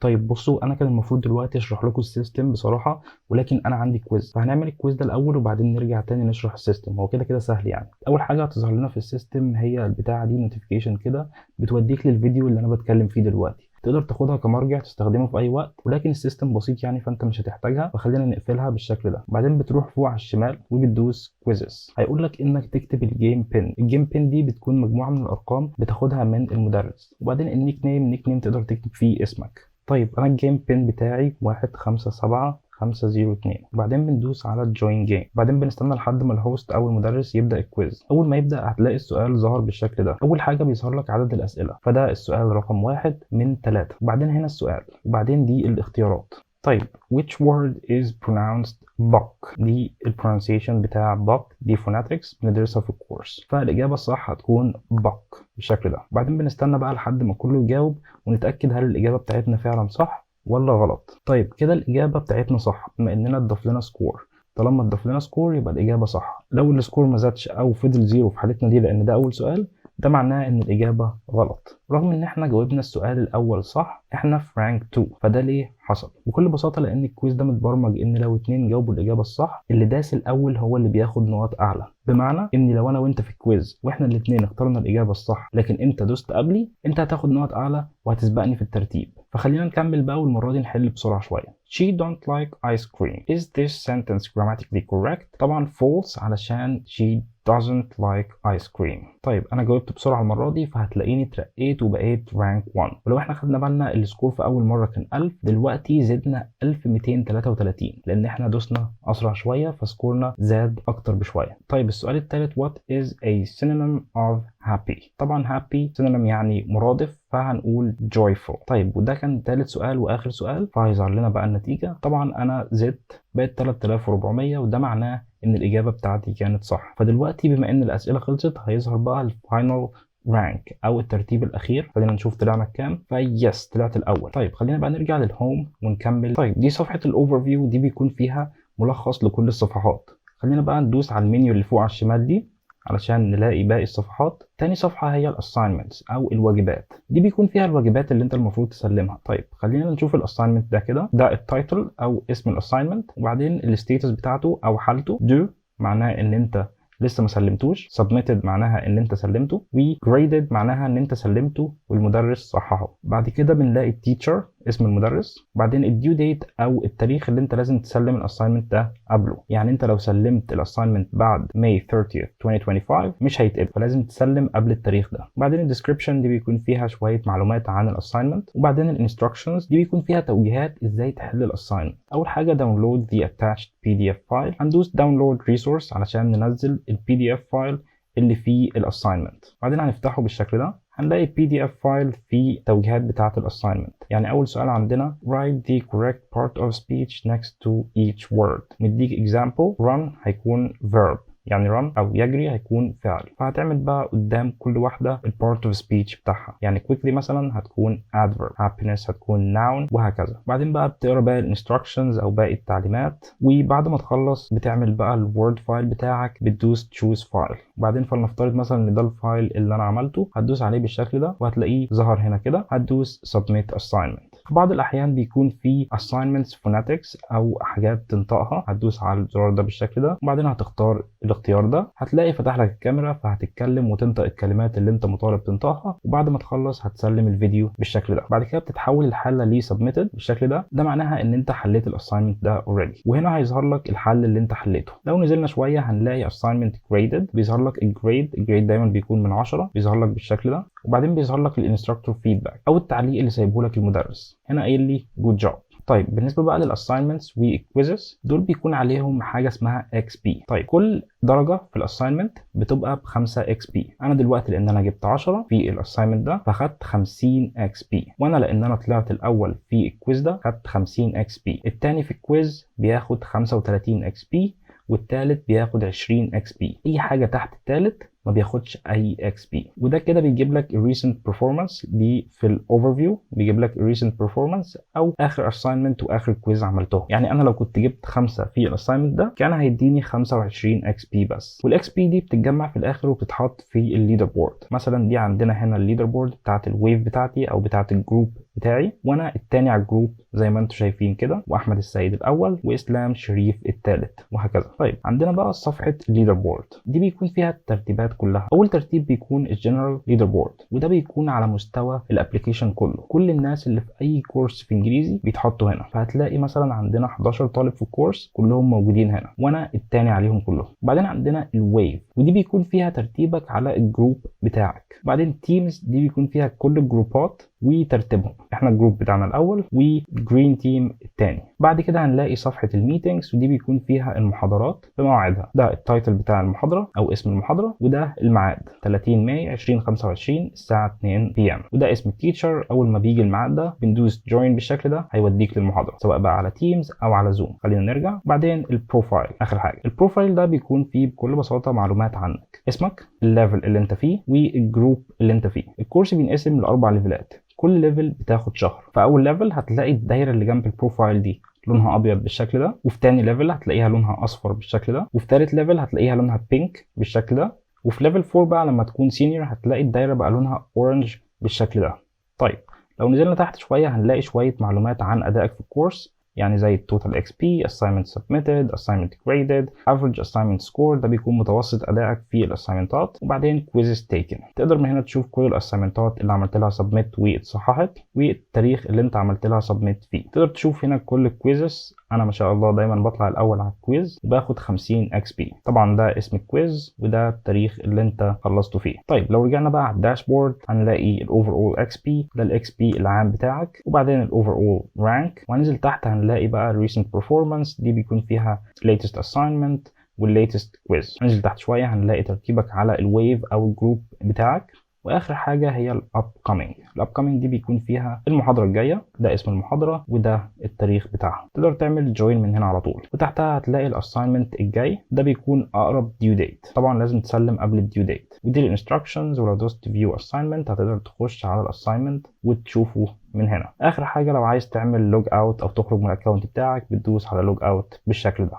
طيب بصوا، انا كان المفروض دلوقتي اشرح لكم ال system بصراحه، ولكن انا عندي quiz، فهنعمل ال quiz ده الاول وبعدين نرجع تاني نشرح ال system. هو كده كده سهل يعني. اول حاجة هتظهر لنا في ال system هي البتاعه دي، notification كده بتوديك للفيديو اللي انا بتكلم فيه دلوقتي. تقدر تاخدها كمرجع تستخدمه في اي وقت، ولكن ال system بسيط يعني، فانت مش هتحتاجها، فخلينا نقفلها بالشكل ده. بعدين بتروح فوق على الشمال وبتدوس quizzes. هيقول لك انك تكتب ال game pin. ال game pin دي بتكون مجموعة من الارقام بتاخدها من المدرس. وبعدين ال nickname، nickname تقدر تكتب فيه اسمك. طيب، انا ال game pin بتاعي 157502. وبعدين بندوس على join game. بعدين بنستنى لحد ما ال host او المدرس يبدا ال quiz. اول ما يبدا هتلاقي السؤال ظهر بالشكل ده. اول حاجة بيظهر لك عدد الاسئله، فده السؤال رقم 1 من 3. وبعدين هنا السؤال، وبعدين دي الاختيارات. طيب، which word is pronounced buck؟ دي ال pronunciation بتاع buck، دي phonetics بندرسها في الكورس، فالإجابة الصح هتكون buck بالشكل ده. بعدين بنستنى بقى لحد ما كله يجاوب ونتأكد هل الإجابة بتاعتنا فعلا صح ولا غلط. طيب، كده الإجابة بتاعتنا صح بما إننا اتضاف لنا score. طالما اتضاف لنا score يبقى الإجابة صح. لو ال score ما زادش أو فضل zero في حالتنا دي، لأن ده أول سؤال، ده معناه إن الإجابة غلط. رغم إن إحنا جاوبنا السؤال الأول صح، إحنا في rank 2. فده ليه حصل؟ بكل بساطة لأن ال quiz ده متبرمج إن لو اتنين جاوبوا الإجابة الصح، اللي داس الأول هو اللي بياخد نقط أعلى. بمعنى إن لو أنا وأنت في ال quiz وإحنا الاتنين اخترنا الإجابة الصح، لكن أنت دوست قبلي، أنت هتاخد نقط أعلى وهتسبقني في الترتيب. فخلينا نكمل بقى، والمرة دي نحل بسرعة شوية. She don't like ice cream. Is this sentence grammatically correct؟ طبعا false، علشان she doesn't like ice cream. طيب، انا جاوبت بسرعة المرة دي، فهتلاقيني اترقيت وبقيت rank 1. ولو احنا خدنا بالنا، ال score في اول مرة كان 1000، دلوقتي زدنا 1233 لان احنا دوسنا اسرع شويه، ف score نا زاد اكتر بشويه. طيب، السؤال الثالث: what is a synonym of happy؟ طبعا happy synonym يعني مرادف، فهنقول joyful. طيب، وده كان ثالث سؤال واخر سؤال، فهيظهر لنا بقى النتيجه. طبعا انا زدت، بقت 3400، وده معناه ان الاجابة بتاعتي كانت صح. فدلوقتي بما ان الاسئلة خلصت، هيظهر بقى ال final rank او الترتيب الاخير. خلينا نشوف طلعنا كام. ف yes، طلعت الاول. طيب، خلينا بقى نرجع لل home ونكمل. طيب، دي صفحة ال overview، دي بيكون فيها ملخص لكل الصفحات. خلينا بقى ندوس على المنيو اللي فوق على الشمال دي علشان نلاقي باقي الصفحات. تاني صفحة هي ال assignments او الواجبات، دي بيكون فيها الواجبات اللي انت المفروض تسلمها. طيب، خلينا نشوف ال assignment ده كده. ده ال title او اسم ال assignment، وبعدين ال status بتاعته او حالته. due معناه ان انت لسه ما سلمتوش، submitted معناها ان انت سلمته، و graded معناها ان انت سلمته والمدرس صححه. بعد كده بنلاقي ال teacher، اسم المدرس، بعدين ال due date او التاريخ اللي انت لازم تسلم ال assignment ده قبله. يعني انت لو سلمت ال assignment بعد May 30 2025 مش هيتقبل، فلازم تسلم قبل التاريخ ده. بعدين ال description، دي بيكون فيها شوية معلومات عن ال assignment. وبعدين ال instructions، دي بيكون فيها توجيهات ازاي تحل ال assignment. اول حاجة download the attached PDF file. هندوس download resource علشان ننزل ال PDF file اللي فيه ال assignment. بعدين هنفتحه بالشكل ده، هنلاقي PDF file فيه توجيهات بتاعة ال assignment. يعني أول سؤال عندنا: write the correct part of speech next to each word. مديك example، run هيكون verb، يعني run أو يجري هيكون فعل، فهتعمل بقى قدام كل واحدة ال part of speech بتاعها. يعني quickly مثلا هتكون adverb، happiness هتكون noun، وهكذا. بعدين بقى بتقرا باقي ال instructions أو باقي التعليمات، وبعد ما تخلص بتعمل بقى ال Word file بتاعك، بتدوس choose file. وبعدين فلنفترض مثلا ان ده ال file اللي انا عملته، هتدوس عليه بالشكل ده وهتلاقيه ظهر هنا كده، هتدوس submit assignment. في بعض الاحيان بيكون في assignments phonetics او حاجات تنطقها، هتدوس على الزرار ده بالشكل ده، وبعدين هتختار الاختيار ده، هتلاقي فتح لك الكاميرا، فهتتكلم وتنطق الكلمات اللي انت مطالب تنطقها، وبعد ما تخلص هتسلم الفيديو بالشكل ده. بعد كده بتتحول الحالة ل submitted بالشكل ده. ده معناها ان انت حليت ال assignment ده already، وهنا هيظهر لك الحل اللي انت حليته. لو نزلنا شوية هنلاقي assignment graded، بيظهر لك ال grade. ال grade دايما بيكون من 10، بيظهر لك بالشكل ده. وبعدين بيظهر لك ال instructor feedback او التعليق اللي سايبه لك المدرس، هنا قايل لي good job. طيب، بالنسبة بقى لل assignments وال quizzes، دول بيكون عليهم حاجة اسمها XP. طيب، كل درجه في ال assignment بتبقى ب 5 XP. انا دلوقتي لان انا جبت 10 في ال assignment ده فخدت 50 XP، وانا لان انا طلعت الاول في ال quiz ده خدت 50 XP. التاني في ال quiz بياخد 35 XP، والتالت بياخد 20 XP. اي حاجة تحت التالت ما بياخدش اي XP. وده كده بيجيب لك ال recent performance. دي في ال overview بيجيب لك ال recent performance او اخر assignment واخر quiz عملته. يعني انا لو كنت جبت 5 في ال assignment ده كان هيديني 25 XP بس. وال XP دي بتتجمع في الاخر وبتتحط في ال leaderboard. مثلا دي عندنا هنا ال leaderboard بتاعت ال wave بتاعتي او بتاعت ال group بتاعي، وانا التاني على ال group زي ما انتم شايفين كده، واحمد السيد الاول واسلام شريف الثالث وهكذا. طيب، عندنا بقى صفحة ال leaderboard، دي بيكون فيها الترتيبات كلها. اول ترتيب بيكون ال general leaderboard، وده بيكون على مستوى ال application كله، كل الناس اللي في اي course في انجليزي بيتحطوا هنا. فهتلاقي مثلا عندنا 11 طالب في ال course كلهم موجودين هنا، وانا التاني عليهم كلهم. بعدين عندنا ال wave، ودي بيكون فيها ترتيبك على ال group بتاعك. بعدين teams، دي بيكون فيها كل الجروبات وترتيبهم، احنا ال group بتاعنا الاول و green team الثاني. بعد كده هنلاقي صفحة ال meetings، ودي بيكون فيها المحاضرات بمواعيدها. ده ال title بتاع المحاضرة او اسم المحاضره، وده الميعاد 30 May 2025 الساعة 2 PM، وده اسم ال teacher. اول ما بيجي الميعاد ده بندوس join بالشكل ده، هيوديك للمحاضره سواء بقى على Teams او على Zoom. خلينا نرجع. بعدين ال profile، اخر حاجه. ال profile ده بيكون فيه بكل بساطة معلومات عنك: اسمك، ال level اللي انت فيه، وال group اللي انت فيه. ال course بينقسم لاربع ليفلات، كل level بتاخد شهر. فاول level هتلاقي الدايرة اللي جنب ال profile دي لونها ابيض بالشكل ده، وفي تاني level هتلاقيها لونها اصفر بالشكل ده، وفي تالت level هتلاقيها لونها pink بالشكل ده، وفي level 4 بقى لما تكون senior هتلاقي الدايرة بقى لونها orange بالشكل ده. طيب، لو نزلنا تحت شوية هنلاقي شوية معلومات عن ادائك في ال course، يعني زي ال total XP، assignment submitted، assignment graded، average assignment score، ده بيكون متوسط ادائك في ال assignmentات، وبعدين quizzes taken. تقدر من هنا تشوف كل ال assignmentات اللي عملت لها submit واتصححت والتاريخ اللي انت عملت لها submit فيه. تقدر تشوف هنا كل ال quizzes. انا ما شاء الله دايما بطلع الاول على ال quiz وباخد 50 XP. طبعا ده اسم ال quiz وده التاريخ اللي انت خلصته فيه. طيب، لو رجعنا بقى على ال dashboard هنلاقي ال overall XP، ده ال XP العام بتاعك، وبعدين ال overall rank. وهننزل تحت هنلاقي بقى ال recent performance، دي بيكون فيها latest assignment وال latest quiz. هننزل تحت شوية هنلاقي ترتيبك على ال wave او ال group بتاعك. واخر حاجة هي ال upcoming. ال upcoming دي بيكون فيها المحاضرة الجايه، ده اسم المحاضرة وده التاريخ بتاعها، تقدر تعمل join من هنا على طول. وتحتها هتلاقي ال assignment الجاي، ده بيكون اقرب due date، طبعا لازم تسلم قبل ال due date. ودي ال instructions، ولو دوست view assignment هتقدر تخش على ال assignment وتشوفه من هنا. اخر حاجه، لو عايز تعمل log out او تخرج من ال account بتاعك بتدوس على log out بالشكل ده.